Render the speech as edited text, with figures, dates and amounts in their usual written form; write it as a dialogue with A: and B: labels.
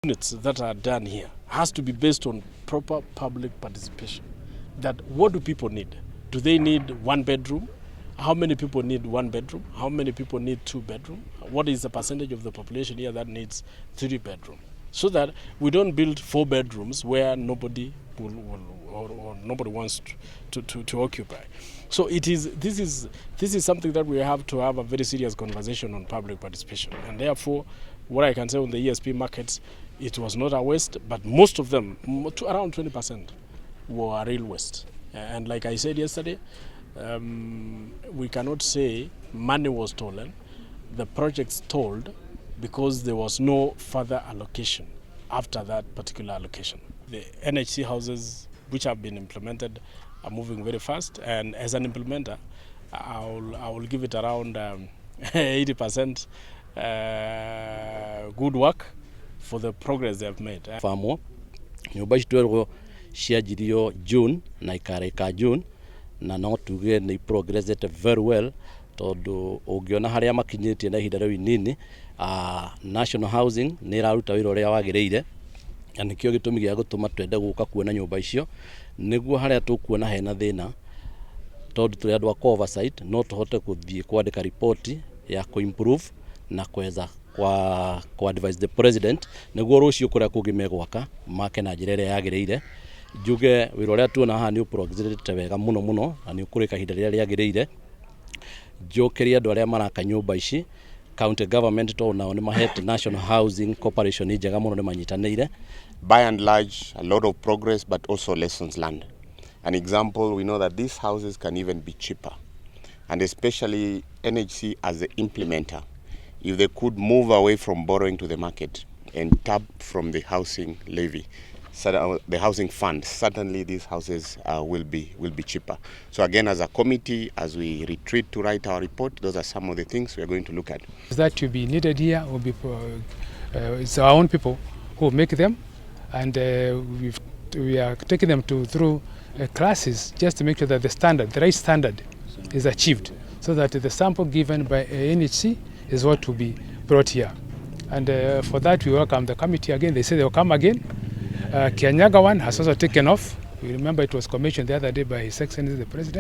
A: Units that are done here has to be based on proper public participation. That what do people need? Do they need one bedroom? How many people need one bedroom? How many people need two bedroom? What is the percentage of the population here that needs three bedroom? So that we don't build four bedrooms where nobody will or nobody wants to occupy. So it is this is this is something that we have to have a very serious conversation on public participation. And therefore, what I can say on the ESP markets, it was not a waste, but most of them, to around 20%, were real waste. And like I said yesterday, we cannot say money was stolen. The project stalled because there was no further allocation after that particular allocation. The NHC houses which have been implemented are moving very fast, and as an implementer, I will give it around 80% good work for the progress they have made.
B: Famwo nyũmba ici twerwo cianjirio June na ikarĩka June, na no tuge nĩ progressete very well, tondũ ũngĩona harĩa makinyĩtie na ihinda rĩu inini, National Housing nĩ ĩraruta wĩra ũrĩa wagĩrĩire, na nĩkĩo gĩtũmi gĩa gũtũma twende gũka kuona nyũmba icio, nĩguo harĩa tũkuona hena thĩna, tondũ tũrĩ andũ a oversight, no tũhote gũthiĩ kwandĩka ripoti ya kũ-improve na kweza kwa advise the president, nĩguo rũciũ kũrĩa kũngĩ megwaka make na njĩra ĩrĩa yagĩrĩire. Njuge wĩra ũrĩa tuona haha nĩ ũprogressete wega mũno mũno, na nĩ ũkũrĩka ihinda rĩrĩa rĩagĩrĩire. Njũkĩrie andũ arĩa maraka nyũmba ici, county government, tondũ nao nĩ mahete National Housing Corporation njega mũno, nĩ manyitanĩire.
C: By and large, a lot of progress, but also lessons learned. An example, we know that these houses can even be cheaper. And especially NHC as the implementer, if they could move away from borrowing to the market and tap from the housing levy, so the housing fund, certainly these houses will be cheaper. So again, as a committee, as we retreat to write our report, those are some of the things we are going to look at.
D: That will be needed here will be it's our own people who make them, and we are taking them to through classes just to make sure that the standard, the right standard, is achieved, so that the sample given by NHC is what will be brought here. And for that, we welcome the committee again. They say they will come again. Kianyaga one has also taken off. We remember it was commissioned the other day by His Excellency the President.